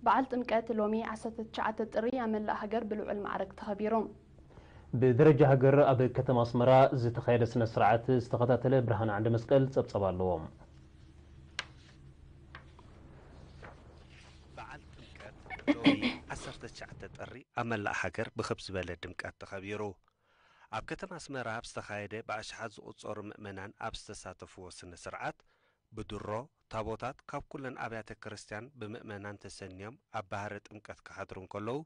በዓል ጥምቀት ሎሚ ዓሰርተ ትሽዓተ ጥሪ ኣብ መላእ ሃገር ብልዑል ማዕርግ ተኸቢሩ። ብደረጃ ሃገር ኣብ ከተማ ኣስመራ ዝተኻየደ ስነ ስርዓት ዝተኸታተለ ብርሃነ ዓንደ መስቀል ጸብጸብ ኣለዎ። በዓል ጥምቀት ሎሚ ዓሰርተ ትሽዓተ ጥሪ ኣብ መላእ ሃገር ብኽብ ዝበለ ድምቀት ተኸቢሩ። ኣብ ከተማ ኣስመራ ኣብ ዝተኻየደ ብኣሽሓት ዝቑጸሩ ምእመናን ኣብ ዝተሳተፍዎ ስነ ስርዓት ብድሮ ታቦታት ካብ ኩለን ኣብያተ ክርስቲያን ብምእመናን ተሰንዮም ኣብ ባህረ ጥምቀት ክሓድሩ እንከለዉ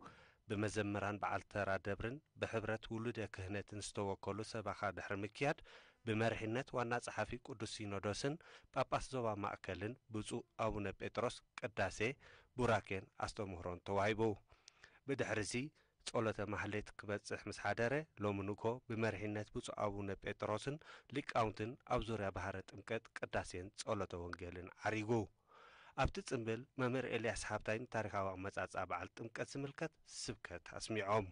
ብመዘምራን በዓል ተራ ደብርን ብሕብረት ውሉደ ክህነትን ዝተወከሉ ሰበኻ ድሕሪ ምክያድ ብመሪሕነት ዋና ጸሓፊ ቅዱስ ሲኖዶስን ጳጳስ ዞባ ማእከልን ብፁዕ ኣቡነ ጴጥሮስ ቅዳሴ ቡራኬን ኣስተምህሮን ተዋሂቡ። ብድሕሪዚ ጸሎተ ማህሌት ክበጽሕ ምስ ሓደረ ሎሚ ንግሆ ብመሪሕነት ብፁዕ ኣቡነ ጴጥሮስን ሊቃውንትን ኣብ ዙርያ ባህረ ጥምቀት ቅዳሴን ጸሎተ ወንጌልን ዓሪጉ። ኣብቲ ጽምብል መምህር ኤልያስ ሃብታይ ንታሪኻዊ ኣመጻጽኣ በዓል ጥምቀት ዝምልከት ስብከት ኣስሚዖም።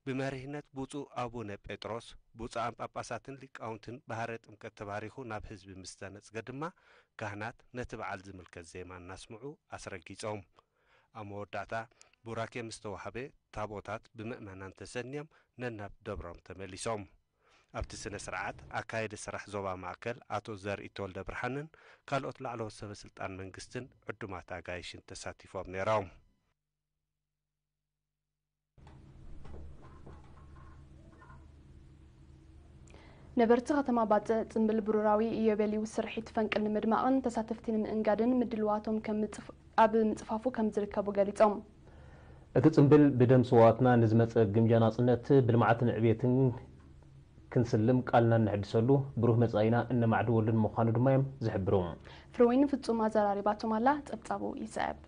ብመሪሕነት ብፁዕ ኣቡነ ጴጥሮስ ብፁዓን ጳጳሳትን ሊቃውንትን ባህረ ጥምቀት ተባሪኹ ናብ ህዝቢ ምስ ተነጽገ ድማ ካህናት ነቲ በዓል ዝምልከት ዜማ እናስምዑ ኣስረጊጾም። ኣብ መወዳእታ ቡራኬ ምስ ተዋህበ ታቦታት ብምእመናን ተሰንዮም ነናብ ደብሮም ተመሊሶም። ኣብቲ ስነ ስርዓት ኣካየዲ ስራሕ ዞባ ማእከል ኣቶ ዘርኢ ተወልደ ብርሃንን ካልኦት ላዕለዎት ሰበ ስልጣን መንግስትን ዕዱማት ኣጋይሽን ተሳቲፎም ነይሮም። ነበርቲ ከተማ ባጽዕ ጽምብል ብሩራዊ ኢዮቤልዩ ስርሒት ፈንቅል ንምድማቕን ተሳተፍቲ ንምእንጋድን ምድልዋቶም ኣብ ምጽፋፉ ከም ዝርከቡ ገሊጾም። እቲ ጽምብል ብደም ስውኣትና ንዝመጸ ግምጃ ናጽነት ብልምዓትን ዕብየትን ክንስልም ቃልና እነሕድሰሉ ብሩህ መጻኢና እነማዕድወሉን ምዃኑ ድማ እዮም ዝሕብሩ። ፍርወይኒ ፍጹም ኣዘራሪባቶም ኣላ። ጸብጻቡ ይስዕብ።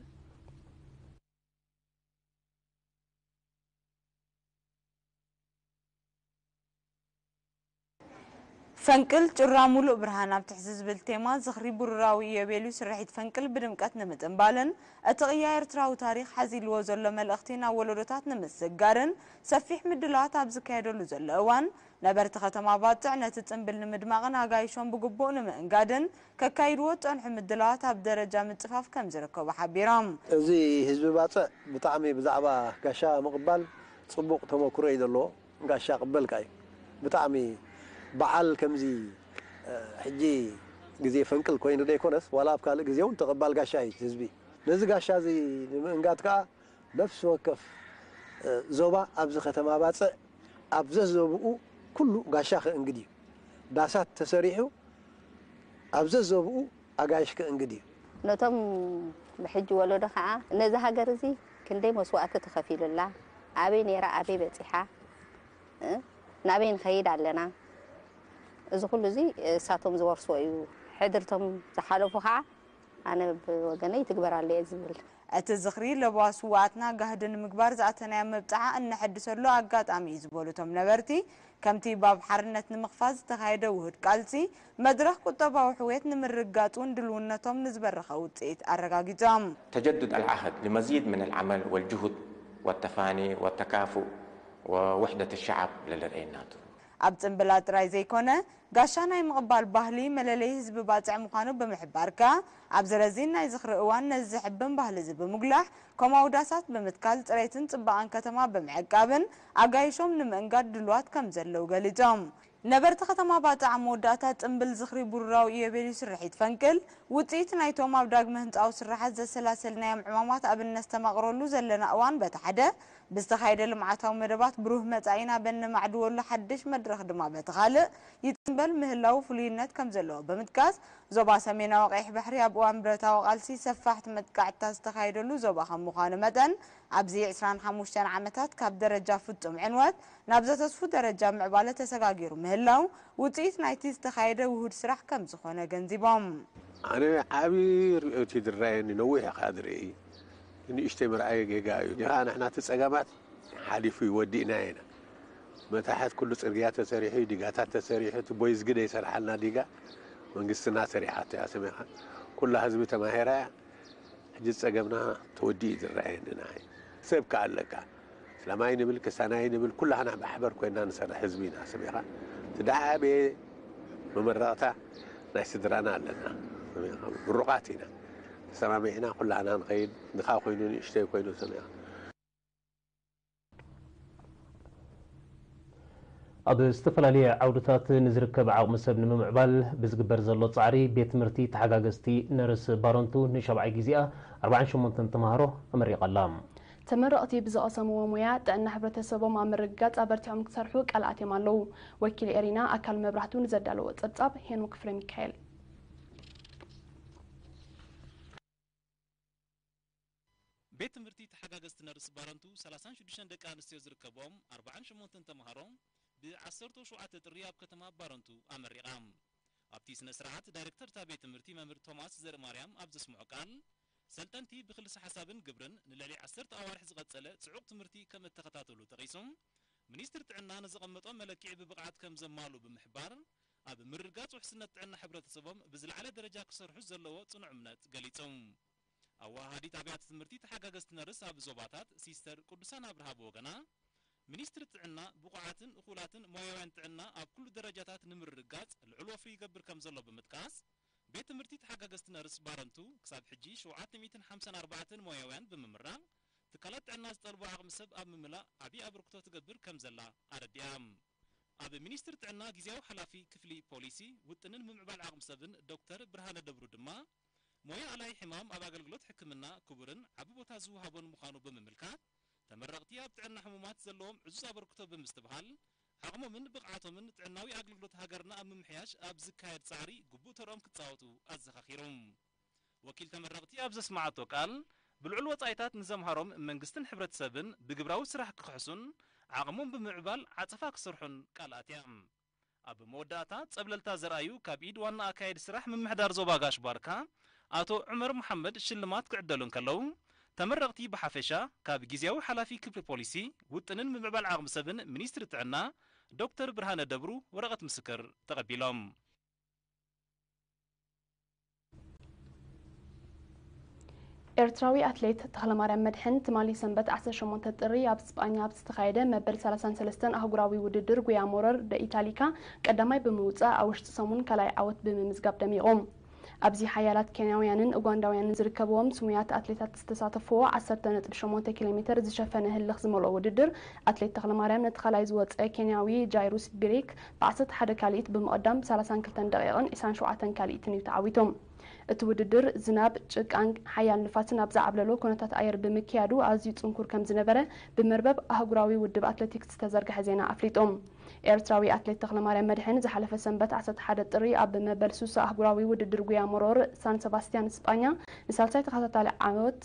ፈንቅል ጭራ ሙሉእ ብርሃን ኣብ ትሕዚ ዝብል ቴማ ዝኽሪ ብሩራዊ ኢዮቤልዩ ስርሒት ፈንቅል ብድምቀት ንምጽንባልን እቲ ቅያ ኤርትራዊ ታሪኽ ሓዚልዎ ዘሎ መልእኽቲ ናብ ወለዶታት ንምስግጋርን ሰፊሕ ምድላዋት ኣብ ዝካየደሉ ዘሎ እዋን ነበርቲ ከተማ ባጽዕ ነቲ ጽምብል ንምድማቕን ኣጋይሾም ብግቡእ ንምእንጋድን ከካይድዎ ዝጸንሑ ምድላዋት ኣብ ደረጃ ምጽፋፍ ከም ዝርከቡ ሓቢሮም። እዚ ህዝቢ ባጽዕ ብጣዕሚ ብዛዕባ ጋሻ ምቕባል ጽቡቕ ተመክሮ እዩ ዘለዎ። ጋሻ ቅበልካ እዩ። ብጣዕሚ በዓል ከምዚ ሕጂ ግዜ ፈንቅል ኮይኑ ዘይኮነስ ዋላ ኣብ ካልእ ግዜ እውን ተቐባል ጋሻ እዩ ህዝቢ። ነዚ ጋሻ እዚ ንምእንጋድ ከዓ ነፍሲ ወከፍ ዞባ ኣብዚ ከተማ ባጽዕ ኣብ ዘዘብኡ ኩሉ ጋሻ ክእንግድ እዩ። ዳሳት ተሰሪሑ ኣብ ዘዘብኡ ኣጋይሽ ክእንግድ እዩ። ነቶም ብሕጂ ወለዶ ከዓ ነዚ ሃገር እዚ ክንደይ መስዋእቲ ተኸፊሉላ፣ ኣበይ ነይራ ኣበይ በፂሓ፣ እ፣ ናበይ ንኸይድ ኣለና፣ እዚ ኩሉ እዚ እሳቶም ዝወርስዎ እዩ። ሕድርቶም ዝሓለፉ ከዓ ኣነ ብወገነይ ይትግበራሉ እየ ዝብል። እቲ ዝኽሪ ለበዋ ስውኣትና ጋህዲ ንምግባር ዝኣተናዮ መብፅዓ እነሐድሰሉ ኣጋጣሚ እዩ ዝበሉ እቶም ነበርቲ፣ ከምቲ ባብ ሓርነት ንምኽፋት ዝተኻየደ ውሁድ ቃልሲ መድረኽ ቁጠባዊ ሕውየት ንምርግጋፅ እውን ድልውነቶም ንዝበረኸ ውፅኢት ኣረጋጊፆም። تجدد العهد لمزيد من العمل والجهد والتفاني والتكافؤ ووحدة الشعب للرئي الناتو. ኣብ ፅምብላ ጥራይ ዘይኮነ ጋሻ ናይ ምቕባል ባህሊ መለለይ ህዝቢ ባፅዕ ምዃኑ ብምሕባር ከኣ ኣብዚ ረዚን ናይ ዝኽሪ እዋን ነዚ ዝሕብን ባህሊ እዚ ብምጉላሕ ከምኡ ኣውዳሳት ብምትካል ፅሬትን ፅባቐን ከተማ ብምዕቃብን ኣጋይሾም ንምእንጋድ ድሉዋት ከም ዘለዉ ገሊፆም። ነበርቲ ከተማ ባፅዕ ኣብ መወዳእታ ፅምብል ዝኽሪ ብሩራዊ ኢዮቤልዩ ስርሒት ፈንቅል ውፅኢት ናይቶም ኣብ ዳግመ ህንፃዊ ስርሓት ዘሰላሰልናዮም ዕማማት ኣብነት ነስተማቕረሉ ዘለና እዋን በቲ ሓደ ብዝተኻየደ ልምዓታዊ መደባት ብሩህ መጻኢና በነማዕድወሉ ሓድሽ መድረኽ ድማ በቲ ካልእ ይጽንበል ምህላዉ ፍሉይነት ከም ዘለዎ ብምጥቃስ፣ ዞባ ሰሜናዊ ቀይሕ ባሕሪ ኣብ እዋን ብረታዊ ቃልሲ ሰፋሕቲ መጥቃዕትታት ዝተኻየደሉ ዞባ ከም ምዃኑ መጠን፣ ኣብዚ ዕስራን ሓሙሽተን ዓመታት ካብ ደረጃ ፍጹም ዕንወት ናብ ዘተስፉ ደረጃ ምዕባለ ተሰጋጊሩ ምህላዉ ውጽኢት ናይቲ ዝተኻየደ ውሁድ ስራሕ ከም ዝኾነ ኣገንዚቦም። ኣነ ዓቢ ርእዮት እዩ ዝረኣየኒ፣ ነዊሕ ኢኻ ዝርኢ። ንእሽተይ ምርኣይ ጌጋ እዩ። ዲኻ ንሕና እቲ ጸገማት ሓሊፉ እዩ፣ ወዲእናዮ ኢና። መታሕት ኩሉ ጽርግያ ተሰሪሑ እዩ፣ ዲጋታት ተሰሪሑ፣ እቲ ቦይዝጊ ዘይሰርሓልና ዲጋ መንግስትና ሰሪሓቶ እያ፣ ሰሚዕኻ። ኩላ ህዝቢ ተማሂራ እያ። ሕጂ ጸገምና ተወዲኡ እዩ ዝረኣየኒ ንዓይ። ሰብ ከኣ ኣለካ። እስላማይ ንብል፣ ክስታናይ ንብል፣ ኩላህና ብሓበር ኮይና ንሰርሕ ህዝቢ ኢና፣ ሰሚዕኻ። እቲ ደኣ ዓበየ መመረቕታ ናይ ስድራና ኣለና፣ ሰሚዕኻ። ምሩቓት ኢና። ተሰማሚዕና ኩላህና ንኸይድ፣ ድኻ ኮይኑ ንእሽተይ ኮይኑ ሰሚዓ። ኣብ ዝተፈላለየ ዓውድታት ንዝርከብ ዓቕሚ ሰብ ንምምዕባል ብዝግበር ዘሎ ጻዕሪ፣ ቤት ትምህርቲ ተሓጋገዝቲ ነርስ ባረንቱ ንሻብዓይ ግዜኣ ኣርባዓን ሸሞንተን ተምሃሮ ኣመሪቓ ኣላ። ተመረቕቲ ብዝቐሰምዎ ሞያ ጥዕና ሕብረተሰቦም ኣብ ምርግጋጽ ኣበርቲዖም ክሰርሑ ቃል ኣትዮም ኣለዉ። ወኪል ኤሪና ኣካል መብራህቱ ንዘዳለዎ ጸብጻብ ሄኖክ ፍረ ሚካኤል። ቤት ትምህርቲ ተሓጋገዝቲ ነርስ ባረንቱ ሰላሳን ሽዱሽተን ደቂ ኣንስትዮ ዝርከቦም ኣርባዓን ሸሞንተን ተምሃሮ ብ ዓሰርተ ሸውዓተ ጥሪ ኣብ ከተማ ባረንቱ ኣመሪቓ። ኣብቲ ስነ ስርዓት ዳይሬክተር እታ ቤት ትምህርቲ መምህር ቶማስ ዘርእማርያም ኣብ ዘስምዖ ቃል፣ ሰልጠንቲ ብክልሰ ሓሳብን ግብርን ንልዕሊ ዓሰርተ ኣዋርሕ ዝቐጸለ ጽዑቕ ትምህርቲ ከም እተኸታተሉ ጠቒሱ፣ ሚኒስትሪ ጥዕና ንዘቐመጦ መለክዒ ብብቕዓት ከም ዘማልኡ ብምሕባር፣ ኣብ ምርግጋጽ ውሕስነት ጥዕና ሕብረተሰቦም ብዝለዓለ ደረጃ ክሰርሑ ዘለዎ ጽኑዕ እምነት ገሊጹ። ኣወሃሃዲት ኣብያተ ትምህርቲ ተሓጋገዝቲ ነርስ ኣብ ዞባታት ሲስተር ቅዱሳን ኣብርሃ ብወገና፣ ሚኒስትሪ ጥዕና ብቑዓትን እኹላትን ሞያውያን ጥዕና ኣብ ኩሉ ደረጃታት ንምርግጋጽ ልዑል ወፍሪ ይገብር ከም ዘሎ ብምጥቃስ፣ ቤት ትምህርቲ ተሓጋገዝቲ ነርስ ባረንቱ ክሳብ ሕጂ ሸውዓተ ሚእትን ሓምሳን ኣርባዕተን ሞያውያን ብምምራቕ፣ ትካላት ጥዕና ዝጠልቦ ዓቕሚ ሰብ ኣብ ምምላእ ዓብዪ ኣበርክቶ ትገብር ከም ዘላ ኣረዲኣ። ኣብ ሚኒስትሪ ጥዕና ግዜያዊ ሓላፊ ክፍሊ ፖሊሲ፣ ውጥንን ምምዕባል ዓቕሚ ሰብን ዶክተር ብርሃነ ደብሩ ድማ፣ ሞያ ኣላይ ሕማም ኣብ ኣገልግሎት ሕክምና ክቡርን ዓቢ ቦታ ዝወሃቦን ምዃኑ ብምምልካት፣ ተመረቕቲ ኣብ ጥዕና ሕሙማት ዘለዎም ዕዙዝ ኣበርክቶ ብምስትብሃል፣ ዓቕሞምን ብቕዓቶምን ጥዕናዊ ኣገልግሎት ሃገርና ኣብ ምምሕያሽ ኣብ ዝካየድ ጻዕሪ ግቡእ ተርኦም ክጻወቱ ኣዘኻኺሩ። ወኪል ተመረቕቲ ኣብ ዘስመዓቶ ቃል፣ ብልዑል ወጻኢታት ንዘምሃሮም መንግስትን ሕብረተሰብን ብግብራዊ ስራሕ ክኽሕሱን ዓቕሞም ብምዕባል ዓጸፋ ክሰርሑን ቃል ኣትያ። ኣብ መወዳእታ ጸብለልታ ዘርኣዩ ካብ ኢድ ዋና ኣካየዲ ስራሕ ምምሕዳር ዞባ ጋሽ ባርካ ኣቶ ዑመር መሓመድ ሽልማት ክዕደሉ እንከለዉ፣ ተመረቕቲ ብሓፈሻ ካብ ግዜያዊ ሓላፊ ክፍሊ ፖሊሲ፣ ውጥንን ምምዕባል ዓቕሚ ሰብን ሚኒስትሪ ጥዕና ዶክተር ብርሃነ ደብሩ ወረቐት ምስክር ተቐቢሎም። ኤርትራዊ ኣትሌት ተኽለማርያም መድሕን ትማሊ ሰንበት ዓሰርተ ሸሞንተ ጥሪ ኣብ ስጳኛ ኣብ ዝተኻየደ መበል ሰላሳን ሰለስተን ኣህጉራዊ ውድድር ጉያ ሞረር ደ ኢታሊካ ቀዳማይ ብምውጻእ ኣብ ውሽጢ ሰሙን ካልኣይ ዓወት ብምምዝጋብ ደሚቑ። ኣብዚ ሓያላት ኬንያውያንን ኡጋንዳውያንን ዝርከብዎም ስሙያት ኣትሌታት ዝተሳተፍዎ ዓሰርተ ነጥቢ ሸሞንተ ኪሎ ሜተር ዝሸፈነ ህልኽ ዝመልኦ ውድድር፣ ኣትሌት ተኽለማርያም ነቲ ካልኣይ ዝወጸ ኬንያዊ ጃይሩስ ቢሪክ ብ ዓሰርተ ሓደ ካልኢት ብምቕዳም ብ ሰላሳን ክልተን ደቂቕን ዕስራን ሸውዓተን ካልኢትን እዩ ተዓዊቱ። እቲ ውድድር ዝናብ፣ ጭቃን ሓያል ንፋስን ኣብ ዝዓብለሎ ኩነታት ኣየር ብምክያዱ ኣዝዩ ጽንኩር ከም ዝነበረ ብመርበብ ኣህጉራዊ ውድብ ኣትሌቲክስ ዝተዘርግሐ ዜና ኣፍሊጡ። ኤርትራዊ ኣትሌት ተኽለማርያም መድሕን ዝሓለፈ ሰንበት ዓሰርተ ሓደ ጥሪ ኣብ መበል ሱሳ ኣህጉራዊ ውድድር ጉያ ሞሮር ሳን ሰባስቲያን ስጳኛ ንሳልሳይ ተኸታታሊ ዓወት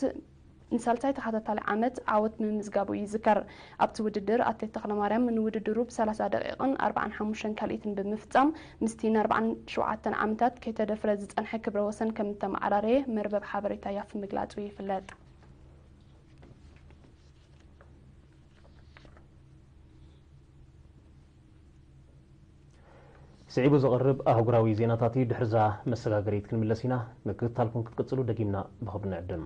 ንሳልሳይ ተኸታታሊ ዓመት ዓወት ምምዝጋቡ ይዝከር። ኣብቲ ውድድር ኣትሌት ተኽለማርያም ንውድድሩ ብ ሰላሳ ደቂቕን ኣርባዓን ሓሙሽተን ካልኢትን ብምፍጻም ምስቲ ን ኣርባዓን ሸውዓተን ዓመታት ከይተደፍረ ዝጸንሐ ክብረ ወሰን ከም እተመዓራረየ መርበብ ሓበሬታ ያፍ ምግላጹ ይፍለጥ። ስዒቡ ዝቐርብ ኣህጉራዊ ዜናታት እዩ። ድሕርዛ መሰጋገሪት ክንምለስ ኢና። ምክትታልኩም ክትቅጽሉ ደጊምና ብኽብሪ ንዕድም።